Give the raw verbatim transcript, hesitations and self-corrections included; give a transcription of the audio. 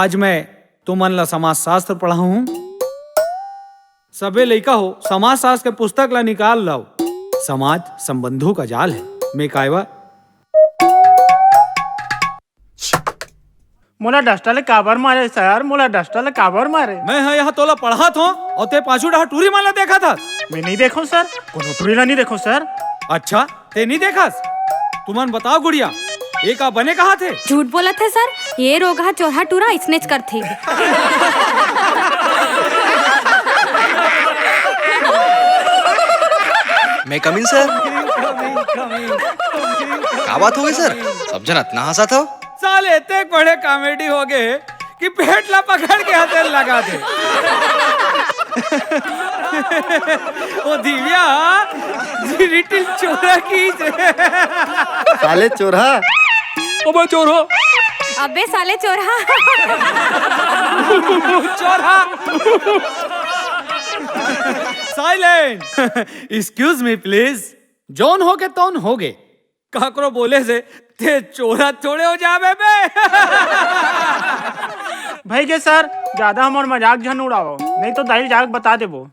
आज मैं तुमन ला समाजशास्त्र पढ़ाहूँ। सबे लइका हो, समाजशास्त्र के पुस्तक ला निकाल लाओ। समाज संबंधों का जाल है। मैं कायवा मोला डस्टर ले काबर मारे सर? मोला डस्टर ले काबर मारे? मैं ह यहाँ तोला पढ़ात हों अउ ते पाछू डहा टूरी मन ला देखत हस। मैं नहीं देखो सर, कोनो टूरी ला नहीं देखो सर। अच्छा, ते नहीं देखस? तुमन बताओ गुड़िया, ये का बने कहा थे? झूठ बोलत हे सर, ये रोगहा चोरहा टूरा इसनेच करथे। मैं कमिन सर। का बात हो गई सर, सब जन अतना हंसत हो? साले एतेक बड़े कॉमेडी हो गए कि पेट ला पकड़ के हंसे लगा दे। ओ दिव्या, जी रिटिल चोरा की। साले चोरहा। अबे चोरहा। अबे साले चोरहा। चोरहा। साइलेंट। Excuse me please. जौन हो के तौन हो गे। काकरो बोले से ते चोरा थोड़े हो जावे बे। भाई के सर, ज्यादा हमर मजाक झन उड़ाओ, नहीं तो दाई जाके बता देबो।